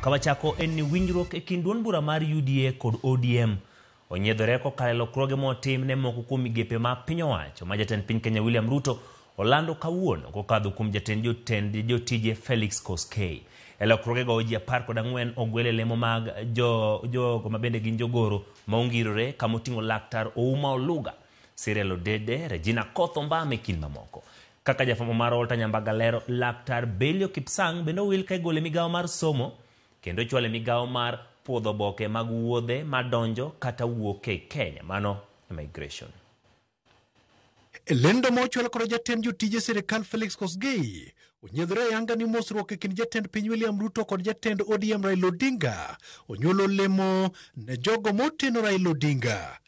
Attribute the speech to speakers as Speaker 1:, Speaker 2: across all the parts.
Speaker 1: Kawachako en ni winjruok e kind duond bura mar UDA kod ODM onyiedhore kokalo e lokruoge motim ne moko kuom migepe ma piny owacho ma jatend piny Kenya William Ruto olando kawuono kokadho kuom jatend jotend jotije Felix Koskei. E lokruogego ji 14 ogwel e lemo mag jogo ma bende gin jogoro ma ongirore kama oting'o laktar Ouma Oluga, Cyril Odede, Regina Koth Ombam e kind mamoko. Kaka jafwambo mar Walter Nyambaga lero, laktar Belio Kipsang bende owil ka igolo e migawo mar somo kendo ochwalo e migawo mar puodho oboke mag wuodhe madonjo kata wuok e Kenya, mano immigration.
Speaker 2: E lendo ma ochwal kod jatend jotije sirikal Felix Kosgei onyiedhore ayanga ni mosruok e kind jatend piny William Ruto kod jatend ODM Raila Odinga onyuolo olemo ne jogo moteno Raila Odinga.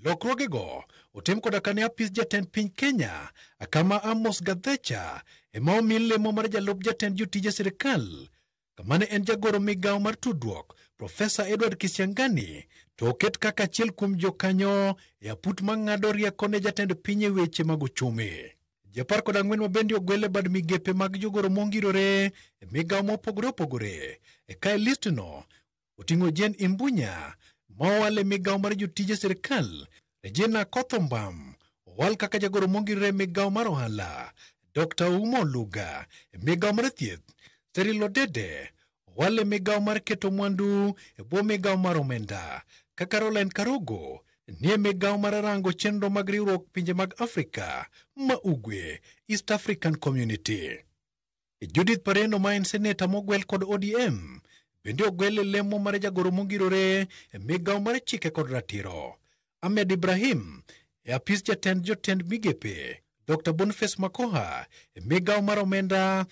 Speaker 2: Lokruogego otim koda kane apis jatend piny Kenya kama Amos Gathecha ema omi lemo mar jalup jatend jotije sirikal kama ne en jagoro migawo mar tudruok Profesa Edward Kisiangani to oket kaka achiel kuom jokanyo e aput mang'ado rieko ne jatend piny e weche mag uchumi. Ji 14 ma bende ogwel e bad migepe mag jogoro mongirore e migawo mopogore opogore. E kae listno oting'o Jane Imbunya ma owal e migawo mar jotije sirkal, Regina Kothombam owal kaka jagoro mongirore e migawo mar ohala, Dr. Ouma Oluga e migawo mar thieth, Cyril Odede owal e migawo mar keto mwandu e bwo migawo mar omenda, ka Caroline Karogo nie migawo mar rango chenro mag riwruok pinje mag Afrika ma Ugwe, East African Community. Judith Pareno ma en seneta mogwel kod ODM bende ogwel e lemo mar jagoro mongirore e migawo mar chike kod ratiro. Ahmed Ibrahim e apis jatend jotend migepe, Dr. Boniface Makoha e migawo mar omenda,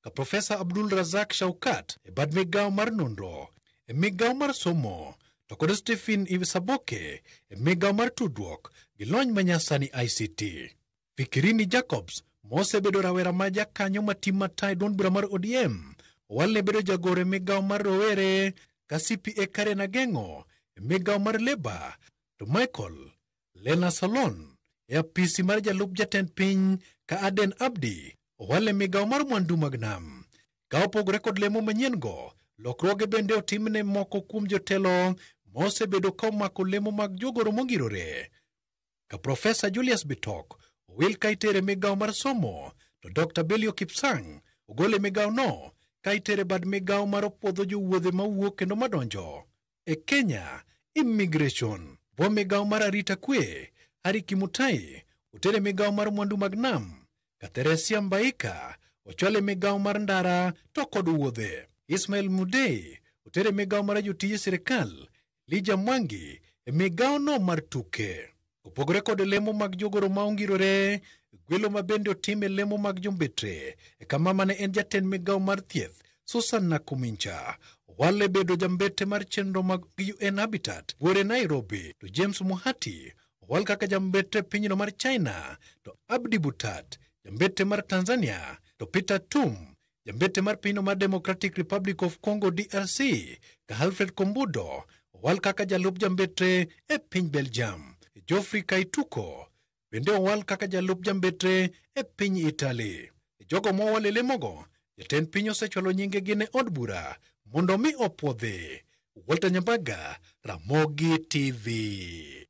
Speaker 2: ka Profesa Abdul Razak Shaukat e bad migawo mar nonro, e migawo mar somo, to kod Stephen Isaboke e migawo mar tudruok gi lony manyasani ICT. Fikirini Jacobs mosebedo rawera ma jakanyo ma tim mata e duond bura mar ODM owalne bedo jagoro e migawo mar rowere ka CPA Karen Ageng'o e migawo mar Labour to Michael Lena Solon e apisi mar jalup jatend piny ka Aden Abdi owal e migawo mar mwandu mag nam. Ka opogore kod lemo manyien go, lokruoge bende otimne moko kuom jotelo mosebedo ka omako lemo mag jogoro mongirore. Ka Profesa Julius Bitok owil ka itere migawo mar somo, to Dr. Belio Kipsang ogol e migawo no ka itere bad migawo mar puodho jowuodhe mawuok kendo madonjo e Kenya Immigration. Bwo migawo mar arita kwe, Harry Kimutai otere migawo mar mwandu mag nam, ka Theresia Mbaika ochwal e migawo mar ndara to kod wuodhe. Ismail Mudei otere migawo mar jotije sirikal, Elijah Mwangi e migawo no mar tuke. Opogore kod lemo mag jogoro ma ongirore, gwelo ma bende otim e lemo mag jombetre e kama mane en jatend migawo mar thieth Susan Nakumincha owal e bedo jambete mar chenro mag UN Habitat buore Nairobi, to James Muhati owal kaka jambete pinyno mar China, to Abdi Butat jambete mar Tanzania, to Peter Tum jambete mar pinyno mar Democratic Republic of Congo DRC, ka Alfred Kombudo owal kaka jalup jambetre e piny Belgium. Geoffrey Kaituko bende owal kaka jalup jambetre e piny Italy. Jogo mowal e lemogo, jatend piny osechwalo nyingegi ne od bura mondo mi opuodhi. Walter Nyambaga, Ramogi TV.